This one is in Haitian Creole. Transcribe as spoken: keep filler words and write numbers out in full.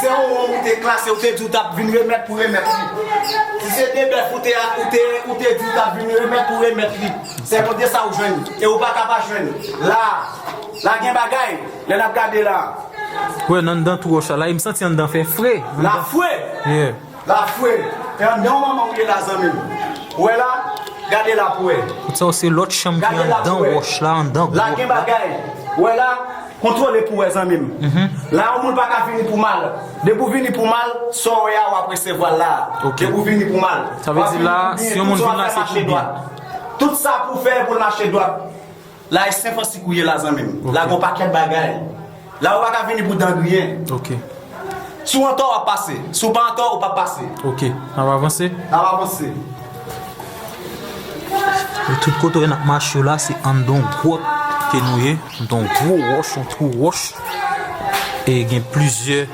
Se yon wonm ou te klase, ou te di ou t ap vin remèt pou remèt li. Si se de bèf ou te, ou te, ou te di ou t ap vin remèt pou remèt li. Se konte sa ou jwenn. E ou pa ka pa jwenn. La, la gen bagay. Lè n ap gade la. Wè, nan anndan tou wòch la, la, m santi anndan fè fre. La fre. Yeah. La fre. E anndan yon manman ou ye la, zanmi m. Ou wè la? Gade la pou wè. Sa se lòt chanm ki anndan wòch la, anndan gwòt la. La gen bagay. Ou wè la? Kontwole pou wè, zanmi m. La, yon moun pa ka vini pou mal. Depi w vini pou mal, sa w wè a, w ap resevwa l la. Ok. Depi w vini pou mal. Sa vle di la, si yon moun vin la, se pou byen. Tout sa pou fè pou l mache dwat. La, e Sen Fransik ou ye la, zanmi m. La, gen yon pakèt bagay. La, ou pa ka vini pou dan griyen. Ok. Si w antò, w ap pase. Si w pa antò, ou p ap pase. Ok. N ap avanse. N ap avanse. E tout kote n ap mache yo la, se anndan yon gwòt ke nou ye. Anndan yon gwo wòch, yon twou wòch. E gen plizyè